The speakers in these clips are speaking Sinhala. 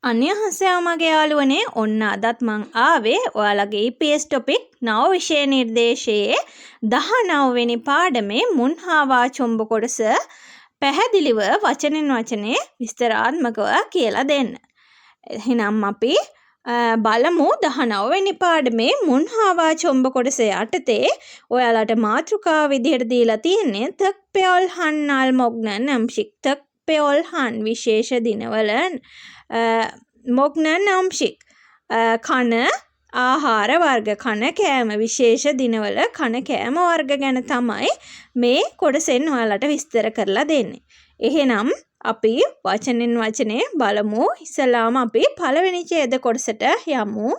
안녕하세요 මගේ යාළුවනේ. ඔන්න අදත් මං ආවේ ඔයාලගේ EPS topic නව විෂය නිර්දේශයේ 19 වෙනි පාඩමේ මුන් හා වාචොම්බ කොටස පැහැදිලිව වචනෙන් වචනේ විස්තරාත්මකව කියලා දෙන්න. එහෙනම් අපි බලමු 19 වෙනි පාඩමේ මුන් හා වාචොම්බ කොටස යටතේ ඔයාලට මාතෘකාව විදිහට දීලා තියෙන්නේ තක්පෙොල් හන්නාල් මොග්නන් අම්ෂික්. තක්පෙොල් හන් විශේෂ දිනවල මොග්නන් අම්ෂික් කන ආහාර වර්ග, කන කෑම, විශේෂ දිනවල කන කෑම වර්ග ගැන තමයි මේ කොටසෙන් ඔයාලට විස්තර කරලා දෙන්නේ. එහෙනම් අපි වචනෙන් වචනේ බලමු. ඉස්සෙල්ලාම අපි පළවෙනි ඡේද කොටසට යමු.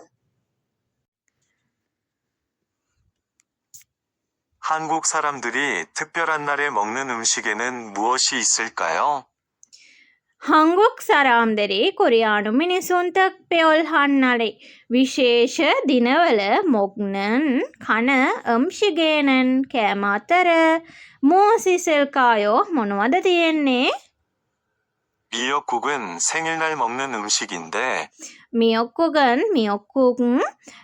한국 사람들이 특별한 날에 먹는 음식에는 무엇이 있을까요? 한국 사람들이 කොරියානු මිනිසුන් තක්පෙොල් හන්නාලේ විශේෂ දිනවල මොග්නන් කන 음식에는 කෑම අතර 무엇이 있을까요? මොනවද තියෙන්නේ? 미역국은 생일날 먹는 음식인데 미역국은 미역국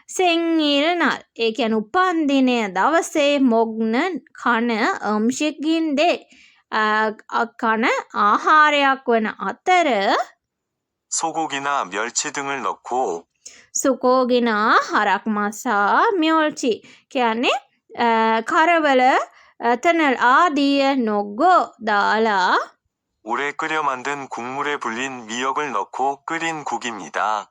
생일날 ඒ කියන්නේ උපන්දිනය දවසේ මොග්නන් කන 음식인데 කන ආහාරයක් වන අතර 소고기나 멸치 등을 넣고 සුකෝගිනා හරක් මස් හා 멸치 කියන්නේ කරවල තනල් ආදිය නොග්ගෝ දාලා 오래 끓여 만든 국물에 불린 미역을 넣고 끓인 국입니다.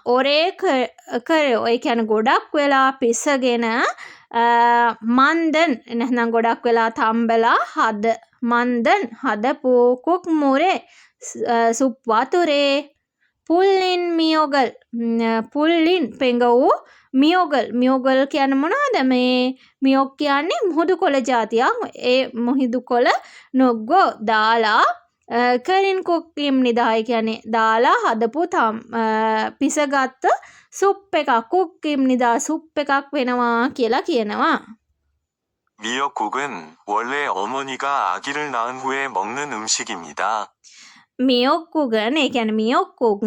ඔරේ කරෝ ඒ කියන්නේ ගොඩක් වෙලා පිසගෙන මන්දන් නැත්නම් ගොඩක් වෙලා තම්බලා හද මන්දන් හදපු කුක්මුරේ සුප් වතුරේ පුල්ලින් මියොගල් පුල්ලින් පෙඟ වූ මියොගල්. මියොගල් කියන්නේ මොනවද? මේ මියොක් කියන්නේ මුහුදු කොළ ජාතියක්. ඒ මුහුදු කොළ නොග්ගෝ දාලා කරින් කුක්කිම් නිදා ඒ කියන්නේ දාලා හදපු පිසගත්ත සුප් එකක් කුක්කිම් නිදා සුප් එකක් වෙනවා කියලා කියනවා. 미역국은 원래 어머니가 아기를 낳은 후에 먹는 음식입니다. 미역국은 ඒ කියන්නේ මියොක්කුක්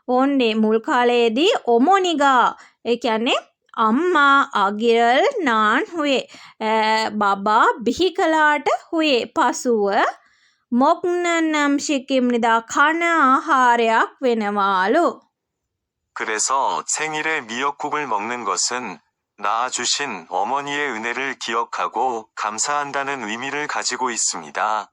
ඕන්නේ මුල් කාලයේදී ඔමොනිගා ඒ කියන්නේ අම්මා අගිරල් නාන් හුවේ බබා බිහි කළාට හුවේ පසුව මොග්නන් 음식임 නිදා කන ආහාරයක් වෙනවාලු. 그래서 생일에 미역국을 먹는 것은 낳아주신 어머니의 은혜를 기억하고 감사한다는 의미를 가지고 있습니다.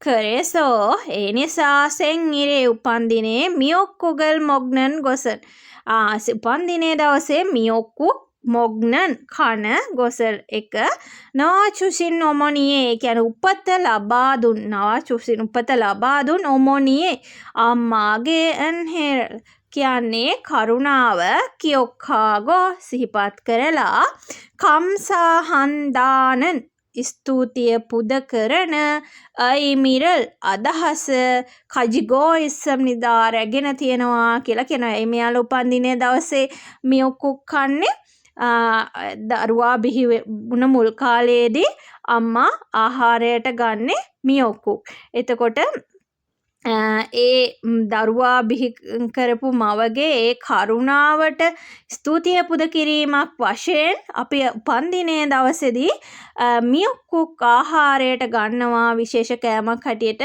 그래서 ඒ නිසා 생일에 උපන්දිනේ 미역국을 먹는 것은 උපන්දිනේ දවසේ 미역국 먹는 කන ගොසල් එක 낳아주신 어머니의 ඒ කියන්නේ උපත ලබා දුන් 낳아주신 උපත ලබා දුන් 어머니의 අම්මාගේ 은혜 කියන්නේ කරුණාව 기억하고 සිහිපත් කරලා 감사한다는 ස්තුතිය පුද කරන අයිමිරල් අදහස කජිගෝයිසම් නිදා රැගෙන තියෙනවා කියලා කියනවා. ඒ මෙයාලා උපන්දිනය දවසේ මියොක්කුක් කන්නේ දරුවා බිහි වුණ මුල් කාලයේදී අම්මා ආහාරයට ගන්නෙ මියොක්කුක්. එතකොට ඒ දරුවා බිහි කරපු මවගේ ඒ කරුණාවට ස්තුතිය පුද කිරීමක් වශයෙන් අපි උපන්දිනය දවසේදී මියොක්කුක් ආහාරයට ගන්නවා විශේෂ කෑමක් හැටියට.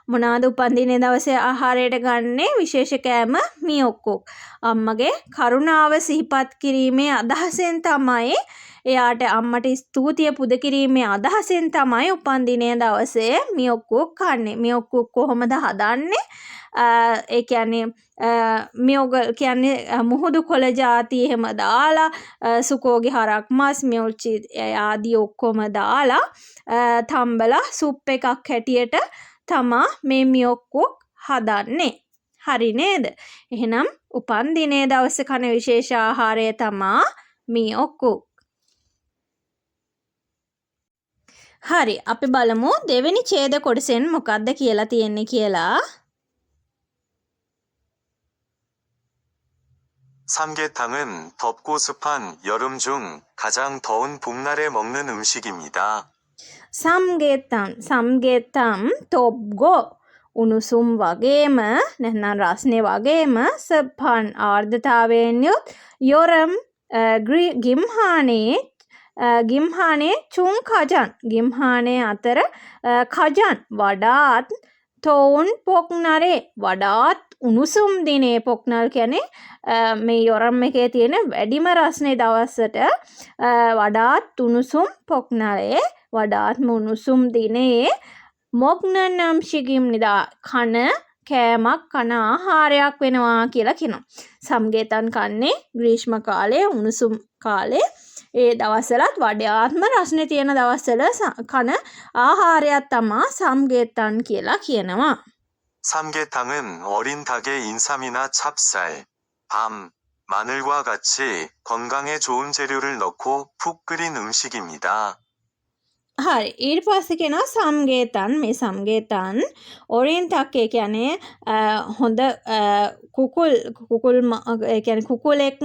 මොනවාද උපන්දිනය දවසේ ආහාරයට ගන්නෙ? විශේෂ කෑම මියොක්කුක්. අම්මගේ කරුණාව සිහිපත් කිරීමේ අදහසෙන් තමයි එයාට අම්මට ස්තුතිය පුද කිරීමේ අදහසෙන් තමයි උපන්දිනය දවසේ මියොක්කුක් කන්නේ. මියොක්කුක් කොහොමද හදන්නේ? ඒ කියන්නේ මියොගල් කියන්නේ මුහුදු කොළ ජාති එහෙම දාලා සුකෝගේ හරක් මස් මියොල්චි ආදී ඔක්කොම දාලා තම්බලා සුප් එකක් හැටියට තමා මේ මියොක්කුක් හදන්නේ. හරි නේද? එහෙනම් උපන්දිනය දවසේ කන විශේෂ ආහාරය තමා මියොක්කුක්. හරි, අපි බලමු දෙවෙනි ඡේද කොටසෙන් මොකද්ද කියලා තියෙන්නේ කියලා. 삼계탕은 덥고 습한 여름 중 가장 더운 봄날에 먹는 음식입니다. සම්ගේතම් සම්ගේතම් තොප්ගෝ උණුසුම් වගේම නැත්නම් රස්නේ වගේම සපන් ආර්ද්‍රතාවයෙන් යුත් යොරම් ගිම්හානේ ගිම්හානේ චුන් කජන් ගිම්හානේ අතර කජන් වඩාත් තෝන් පොක්නරේ වඩාත් උණුසුම් දිනේ. පොක්නල් කියන්නේ මේ යොරම් එකේ තියෙන වැඩිම රස්නේ දවසට වඩාත් උණුසුම් පොක්නරේ වඩාත්ම උණුසුම් දිනේ මොග්නන් අම්ෂිගිම්නිදා කන කෑමක් කන ආහාරයක් වෙනවා කියලා කියනවා. සම්ගේතන් කන්නේ ග්‍රීෂ්ම කාලේ උණුසුම් කාලේ ඒ දවස්වලත් වඩාත්ම රස්නේ තියෙන දවස්වල කන ආහාරයක් තමා සම්ගේතන් කියලා කියනවා. 삼계탕은 어린 닭의 인삼이나 찹쌀, 밤, 마늘과 같이 건강에 좋은 재료를 넣고 푹 끓인 음식입니다. හරි, ඊට පස්සේ කියනවා සම්ගේතන්. මේ සම්ගේතන් ඔරින් ටක්, ඒ කියන්නේ හොඳ කුකුල් කුකුල් ඒ කියන්නේ කුකුලෙක්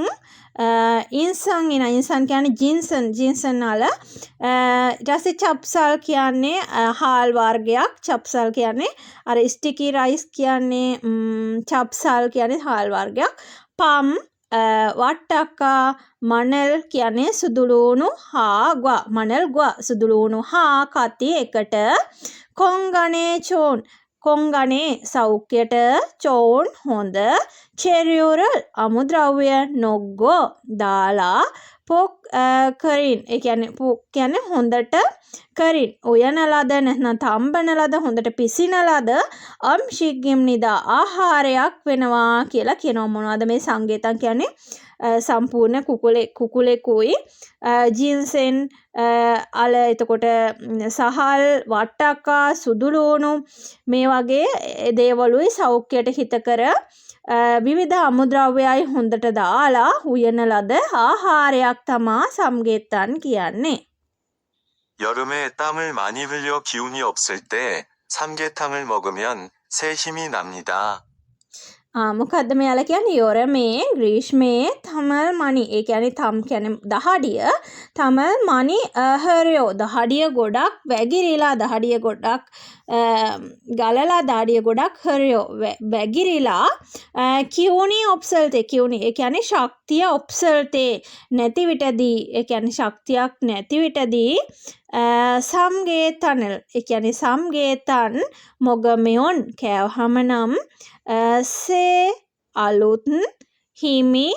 ඉන්සන් එන ඉන්සන් කියන්නේ ජින්සන් ජින්සන් අල. ඊට පස්සේ චප්සල් කියන්නේ හාල් වර්ගයක්. චප්සල් කියන්නේ අර ස්ටිකි රයිස් කියන්නේ චප්සල් කියන්නේ හාල් වර්ගයක්. පම් වට්ටක්කා මණල් කියන්නේ සුදුලූණු හා ගවා මණල් ගවා සුදුලූණු හා කති එකට කොංගනේ චෝන් කොංගනේ සෞඛ්‍යයට චෝන් හොඳ චෙරියුරල් අමුද්‍රව්‍ය නොග්ගෝ දාලා පොක් කරින්, ඒ කියන්නේ පොක් කියන්නේ හොඳට කරින් උයන ලද නැත්නම් තම්බන ලද හොඳට පිසින ලද අම්ෂිග්ගිම්නිදා ආහාරයක් වෙනවා කියලා කියනවා. මොනවද මේ සංගේතන් කියන්නේ? සම්පූර්ණ කුකුලෙකුයි ජින්සෙන් අල, එතකොට සහල් වට්ටක්කා සුදුලූණු මේ වගේ දේවලුයි සෞඛ්‍යයට හිතකර විවිධ අමුද්‍රව්‍යයි හොඳට දාලා උයන ලද ආහාරයක් තමා සම්ගේතන් කියන්නේ. 여름에 땀을 많이 흘려 기운이 없을 때 삼계탕을 먹으면 새 힘이 납니다. මොකද්ද මෙයාලා කියන්නේ? යොරමේ ග්‍රීෂ්මයේ තමල් මනි, ඒ කියන්නේ තම් කියන්නේ දහඩිය, තමල් මනි හරියෝ දහඩිය ගොඩක් වැගිරිලා දහඩිය ගොඩක් ගලලා දහඩිය ගොඩක් හරියෝ වැගිරිලා කියුනි ඔප්සල්තේ කියුනි ඒ කියන්නේ ශක්තිය ඔප්සල්තේ නැති විටදී, ඒ කියන්නේ ශක්තියක් නැති විටදී සම්ගේතනල් ඒ කියන්නේ සම්ගේතන් මොගමියොන් කෑවහම නම් සේ අලුත් හිමි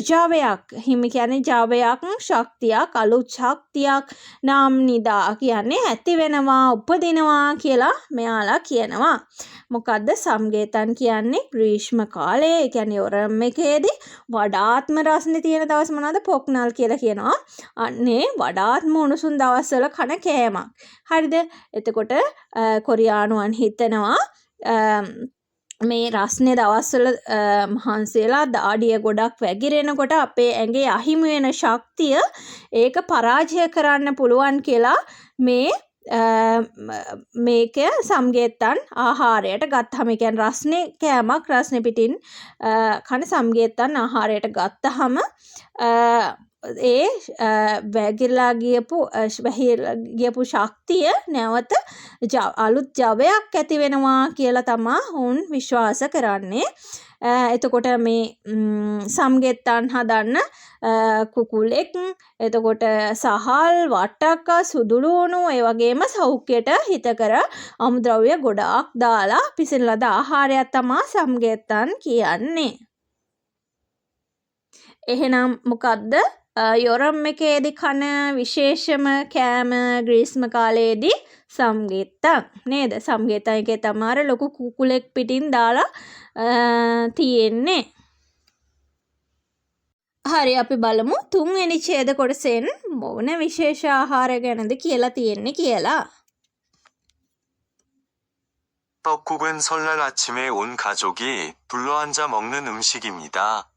ජවයක්, හිමි කියන්නේ ජවයක්, ශක්තියක්, අලුත් ශක්තියක් නම් නිදා කියන්නේ ඇති වෙනවා උපදිනවා කියලා මෙයාලා කියනවා. මොකද්ද සම්ගේතන් කියන්නේ? ග්‍රීෂ්ම කාලයේ, ඒ කියන්නේ යොරම් එකේදී වඩාත්ම රස්නේ තියෙන දවස් මොනවද? පොක්නල් කියලා කියනවා. අන්නේ වඩාත්ම උණුසුම් දවස්වල කන කෑමක්. හරිද? එතකොට කොරියානුවන් හිතනවා මේ රස්නේ දවස්වල මහන්සි වෙලා දාඩිය ගොඩක් වැගිරෙනකොට අපේ ඇඟේ අහිමි වෙන ශක්තිය ඒක පරාජය කරන්න පුළුවන් කියලා මේ මේක සම්ගේත්තන් ආහාරයට ගත්තහම, ඒ කියන්නේ රස්නේ කෑමක් රස්නේ පිටින් කන සම්ගේත්තන් ආහාරයට ගත්තහම ඒ වැගිරලා ගියපු වැහිලා ගියපු ශක්තිය නැවත අලුත් ජවයක් ඇති වෙනවා කියලා තමා ඔවුන් විශ්වාස කරන්නේ. එතකොට මේ සම්ගෙත්තන් හදන්න කුකුලෙක්, එතකොට සහල්, වට්ටක්කා, සුදු ලුණු, ඒ වගේම සෞඛ්‍යයට හිතකර අමුද්‍රව්‍ය ගොඩාක් දාලා පිසින ලද ආහාරයක් තමා සම්ගෙත්තන් කියන්නේ. එහෙනම් මොකද්ද යොරම් එකේදී කන විශේෂම කෑම ග්‍රීස්ම කාලයේදී? සම්ගෙත්තන් නේද? සම්ගෙත්තන් එකේ තමයි අර ලොකු කුකුලෙක් පිටින් දාලා තියෙන්නේ. හරි, අපි බලමු තුන්වෙනි ඡේද කොටසෙන් මොන විශේෂ ආහාර ගැනද කියලා තියෙන්නේ කියලා. 떡국은 설날 아침에 온 가족이 둘러앉아 먹는 음식입니다.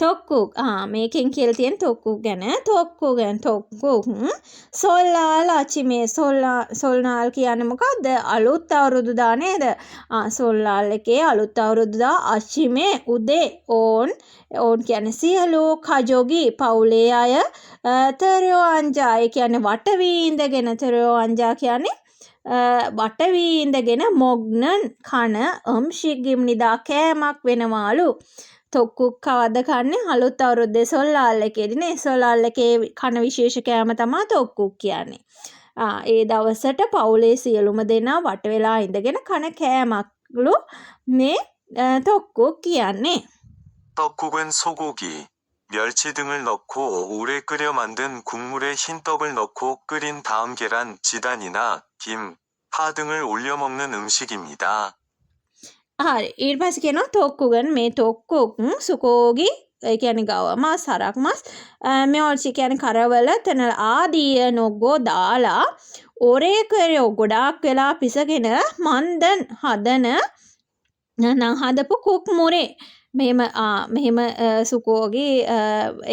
තොක්කුක් මේකෙන් කියලා තියෙන තොක්කුක් ගැන. තොක්කු ගැන තොක්කුක් සොල්ලාල් අචිමේ. සොල්නාල් කියන්නේ මොකද්ද? අලුත් අවුරුදු දා නේද? සොල්ලාල් එකේ අලුත් අවුරුදු දා අචිමේ උදේ ඕන් ඕන් කියන්නේ සියලු කජොගි පවුලේ අය තරයෝ අංජා ඒ කියන්නේ වට වී ඉඳගෙන තරයෝ අංජා කියන්නේ වට වී ඉඳගෙන මොග්නන් කන අම්ෂිගිම්නිදා කෑමක් වෙනවාලු. තොක්කුක් කවද්ද කන්නේ? අලුත් අවුරුද්දේ සොල්ලාල් එකේදී නේ. සොල්ලාල් එකේ කන විශේෂ කෑම තමා තොක්කුක් කියන්නේ. ඒ දවසට පවුලේ සියලුම දෙනා වට වෙලා ඉඳගෙන කන කෑමක්ලු මේ තොක්කුක් කියන්නේ. 떡국은 소고기, 멸치 등을 넣고 오래 끓여 만든 국물에 흰떡을 넣고 끓인 다음 계란, 지단이나 김, 파 등을 올려 먹는 음식입니다. හරි. ඊට පස්සේ කියනවා තොක්කුගන් මේ තොක්කුක් සුකෝගි ඒ කියන්නේ ගව මස්, හරක් මස්, මෙෝල්චි කියන්නේ කරවල, තනල් ආදීය නොගෝ දාලා ඔරේ කරයෝ ගොඩාක් වෙලා පිසගෙන මන්දන් හදන නම් හදපු කුක් මුරේ. මෙහෙම මෙහෙම සුකෝගි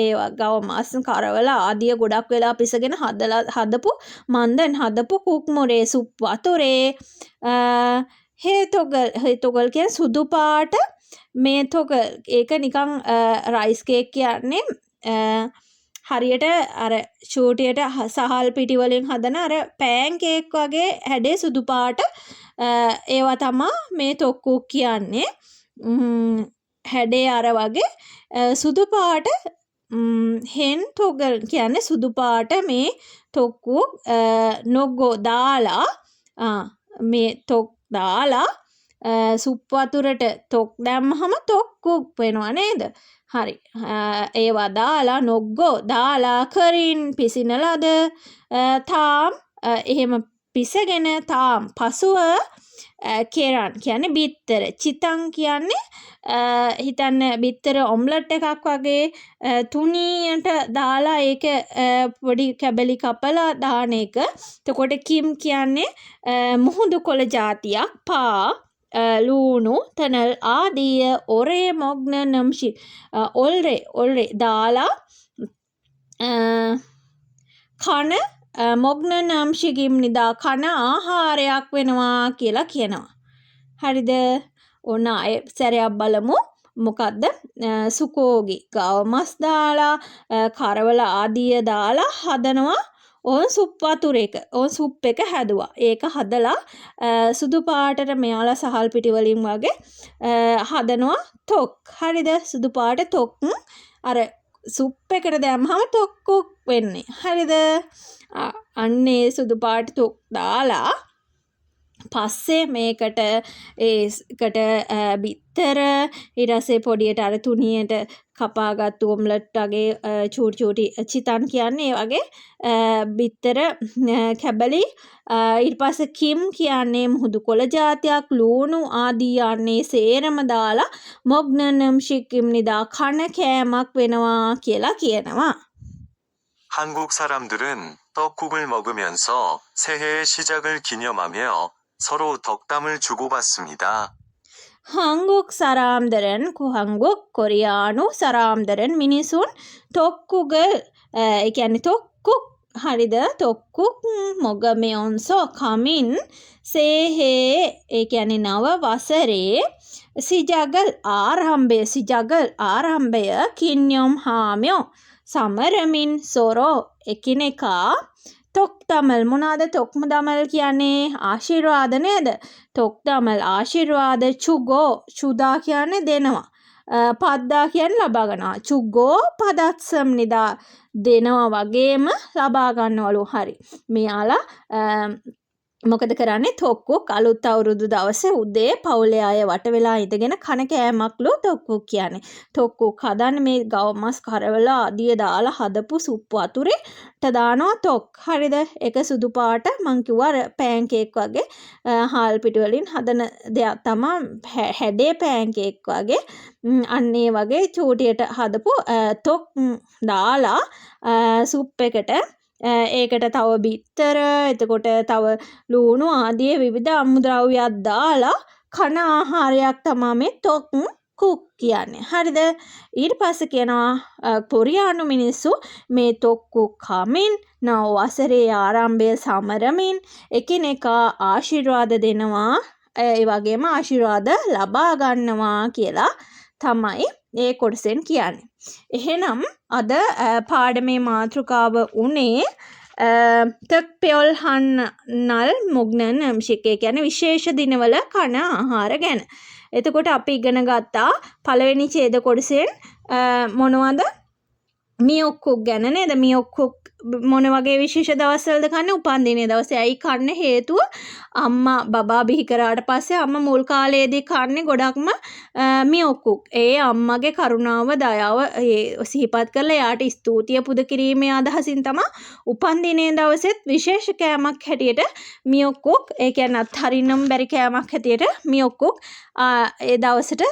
ඒ ගව මස්, කරවල ආදිය ගොඩක් වෙලා පිසගෙන හදලා හදපු මන්දන් හදපු කුක් මුරේ සුප් වතුරේ හේතොගල්. හේතොගල් කියන්නේ සුදු පාට මේ තොගල්. ඒක නිකන් රයිස් කේක් කියන්නේ හරියට අර චූටියට සහල් පිටි වලින් හදන අර පෑන් කේක් වගේ හැඩේ සුදු පාට ඒවා තමා මේ තොක්කුක් කියන්නේ. හැඩේ අර වගේ සුදු පාට හෙන් තොගල් කියන්නේ සුදු පාට මේ තොක්කු නොගෝ දාලා මේ තොක් දාලා සුප් වතුරට තොක් දැම්මහම තොක්කුක් වෙනවා නේද? හරි. ඒවා දාලා නොග්ගෝ දාලා කරින් පිසින ලද තාම් එහෙම පිසගෙන තාම් පසුව කෙරන් කියන්නේ බිත්තර. චිතං කියන්නේ හිතන්න බිත්තර ඔම්ලට් එකක් වගේ තුනීයට දාලා ඒක පොඩි කැබලි කපලා දාන එක. එතකොට කිම් කියන්නේ මුහුදු කොළ ජාතියක්. පා ලූණු තනල් ආදිය ඔරේ මොග්න නම්ෂි ඔල්රේ ඔල්රේ දාලා කන මොග්න නම්ෂිගිම්නිදා කන ආහාරයක් වෙනවා කියලා කියනවා. හරිද? ඔන්න ආයෙ සැරයක් බලමු. මොකද්ද? සුකෝගි ගව මස් දාලා කරවල ආදිය දාලා හදනවා ඕන් සුප් වතුර එක. ඕන් සුප් එක හැදුවා. ඒක හදලා සුදු පාටට මෙයාලා සහල් පිටි වලින් වගේ හදනවා තොක්. හරිද? සුදු පාට තොක් අර සුප් එකට දැම්මහම තොක්කුක් වෙන්නේ. හරිද? අන්න ඒ සුදු පාට තොක් දාලා පස්සේ මේකට ඒකට බිත්තර ඊට පස්සේ පොඩියට අර තුනියට කපාගත්තු ඔම්ලට් වගේ චූටි චූටි චිතන් කියන්නේ ඒ වගේ බිත්තර කැබලි ඊට පස්සේ කිම් කියන්නේ මුහුදු කොළ ජාතියක් ලූණු ආදී යන්නේ සේරම දාලා මොග්නනම් ශික්කිම් නිදා කන කෑමක් වෙනවා කියලා කියනවා. 한국 사람들은 떡국을 먹으면서 새해의 시작을 기념하며 서로 덕담을 주고받습니다. 한국 사람들은 한국 කොරියානු 사람들은 මිනිසුන් තොක්කුගල් ඒ කියන්නේ තොක්කුක් හරිද? තොක්කුක් මොගමෙයොන්සෝ කමින් සේහේ ඒ කියන්නේ නව වසරේ සිජගල් ආරම්භය සිජගල් ආරම්භය කින්යොම් හාමියෝ සමරමින් සොරෝ එකිනෙකා තොක් දමල්. මොනවාද තොක් දමල් කියන්නේ? ආශිර්වාද නේද? තොක් දමල් ආශිර්වාද චුගෝ චුදා කියන්නේ දෙනවා. පද්දා කියන්නේ ලබා ගන්නවා. චුගෝ පදත්සම් නිදා දෙනවා වගේම ලබා ගන්නවලු. හරි. මෙයාලා මොකද කරන්නේ? තොක්කුක් අලුත් අවුරුදු දවසේ උදේ පවුලේ අය වට වෙලා ඉඳගෙන කන කෑමක්ලු තොක්කුක් කියන්නේ. තොක්කුක් හදන්නේ මේ ගව මස් කරවල ආදිය දාලා හදපු සුප් වතුරේට දානවා තොක්. හරිද? ඒක සුදු පාට මං කිව්වා අර පෑන් කේක් වගේ හාල් පිටි වලින් හදන දෙයක් තමා හැඩේ පෑන් කේක් වගේ. අන්න ඒ වගේ චූටියට හදපු තොක් දාලා සුප් එකට ඒකට තව බිත්තර එතකොට තව ලූණු ආදී විවිධ අමුද්‍රව්‍යයක් දාලා කන ආහාරයක් තමා මේ තොක් කුක් කියන්නේ. හරිද? ඊට පස්සේ කියනවා කොරියානු මිනිස්සු මේ තොක්කු කමින් නව වසරේ ආරම්භය සමරමින් එකිනෙකා ආශිර්වාද දෙනවා, ඒ වගේම ආශිර්වාද ලබා ගන්නවා කියලා තමයි ඒ කොටසෙන් කියන්නේ. එහෙනම් අද පාඩමේ මාතෘකාව උනේ තෙක්පෙයොල් හන් නල් මොග්නන් 음식, ඒ කියන්නේ විශේෂ දිනවල කන ආහාර ගැන. එතකොට අපි ඉගෙන ගත්තා පළවෙනි ඡේද කොටසෙන් මොනවද? මියොක්කුක් ගැන නේද? මියොක්කුක් මොන වගේ විශේෂ දවස්වලද කන්නේ? උපන්දිනය දවසේ. ඇයි කන්න හේතුව? අම්මා බබා බිහි කරාට පස්සේ අම්මා මුල් කාලයේදී කන්නේ ගොඩක්ම මියොක්කුක්. ඒ අම්මගේ කරුණාව දයාව ඒ සිහිපත් කරලා එයාට ස්තුතිය පුද කිරීමේ අදහසින් තමා උපන්දිනය දවසෙත් විශේෂ කෑමක් හැටියට මියොක්කුක්, ඒ කියන්නේ අත්හරින්නම බැරි කෑමක් හැටියට මියොක්කුක් ඒ දවසට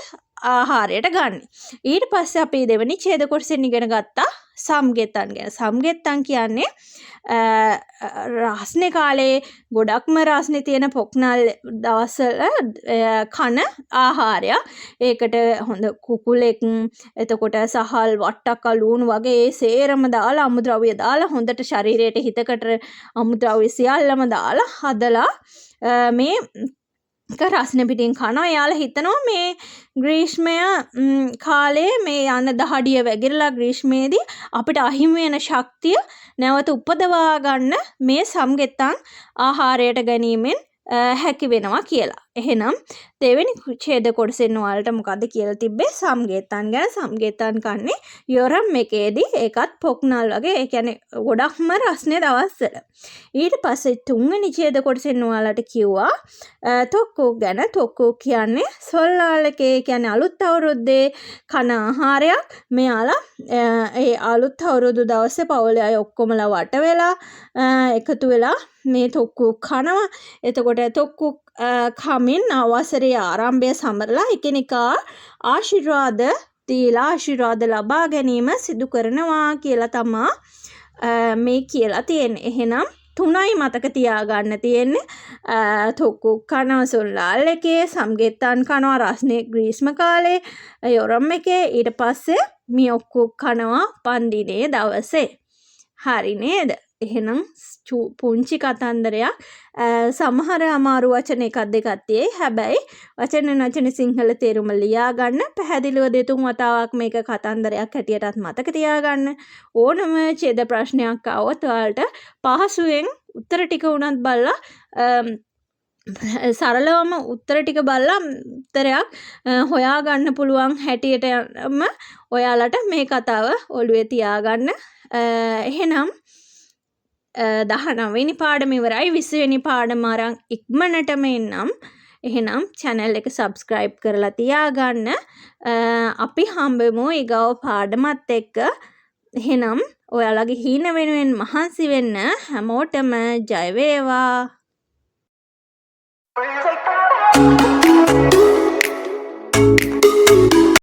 ආහාරයට ගන්න. ඊට පස්සේ අපි දෙවෙනි ඡේද කොටසෙන් ඉගෙන ගත්තා සම්ගෙතන් ගැන. සම්ගෙත්තන් කියන්නේ රස්නේ කාලේ ගොඩක්ම රස්නේ තියෙන පොක්නල් දවස්වල කන ආහාරයක්. ඒකට හොඳ කුකුලෙක්, එතකොට සහල්, වට්ටක්කා, ලූණු වගේ ඒ සේරම දාලා, අමුද්‍රව්‍ය දාලා, හොඳට ශරීරයට හිතකට අමුද්‍රව්‍ය සියල්ලම දාලා හදලා මේ එක රස්නේ පිටින් කනවා. එයාලා හිතනවා මේ ග්‍රීෂ්මය කාලේ මේ යන දහඩිය වැගිරලා ග්‍රීෂ්මයේදී අපිට අහිමි වෙන ශක්තිය නැවත උපදවා ගන්න මේ සම්ගෙත්තන් ආහාරයට ගැනීමෙන් හැකි වෙනවා කියලා. එහෙනම් දෙවෙනි ඡේද කොටසෙන් ඔයාලට මොකද්ද කියලා තිබ්බේ? සම්ගෙත්තන් ගැන. සම්ගෙත්තන් කන්නේ යොරම් එකේදී, ඒකත් පොක්නල් වගේ, ඒ කියන්නේ ගොඩක්ම රස්නේ දවස්වල. ඊට පස්සේ තුන්වෙනි ඡේද කොටසෙන් ඔයාලට කිව්වා තොක්කු ගැන. තොක්කු කියන්නේ සොල්ලාල් එකේ, කියන්නේ අලුත් අවුරුද්දේ කන ආහාරයක්. මෙයාලා ඒ අලුත් අවුරුදු දවසේ පවුලේ අය ඔක්කොමලා වට වෙලා එකතු වෙලා මේ තොක්කු කනවා. එතකොට තොක්කු කමින් නව වසරේ ආරම්භය සමරලා එකිනෙකා ආශිර්වාද දීලා ආශිර්වාද ලබා ගැනීම සිදු කරනවා කියලා තමා මේ කියලා තියෙන්නේ. එහෙනම් තුනයි මතක තියාගන්න තියෙන්නේ. තොක්කු කනවා සොල්ලාල් එකේ, සම්ගෙත්තන් කනවා රස්නේ ග්‍රීෂ්ම කාලේ යොරම් එකේ, ඊට පස්සේ මියොක්කු කනවා පන්දිනේ දවසේ. හරි නේද? එහෙනම් පුංචි කතන්දරයක්. සමහර අමාරු වචන එකක් දෙකක් තියෙයි. හැබැයි වචනෙන් වචන සිංහල තේරුම ලියා ගන්න, පැහැදිලිව දෙතුන් වතාවක් මේක කතන්දරයක් හැටියටත් මතක තියාගන්න. ඕනම ඡේද ප්‍රශ්නයක් ආවොත් ඔයාලට පහසුවෙන් උත්තර ටික වුණත් බලලා, සරලවම උත්තර ටික බලලා උත්තරයක් හොයාගන්න පුළුවන් හැටියටම ඔයාලට මේ කතාව ඔළුවේ තියාගන්න. එහෙනම් 19 වෙනි පාඩම ඉවරයි. 20 වෙනි පාඩම අරන් ඉක්මනටම එන්නම්. එහෙනම් channel එක subscribe කරලා තියාගන්න. අපි හම්බෙමු ඊගාව පාඩමත් එක්ක. එහෙනම් ඔයාලගේ හීන වෙනුවෙන් මහන්සි වෙන්න හැමෝටම ජය වේවා.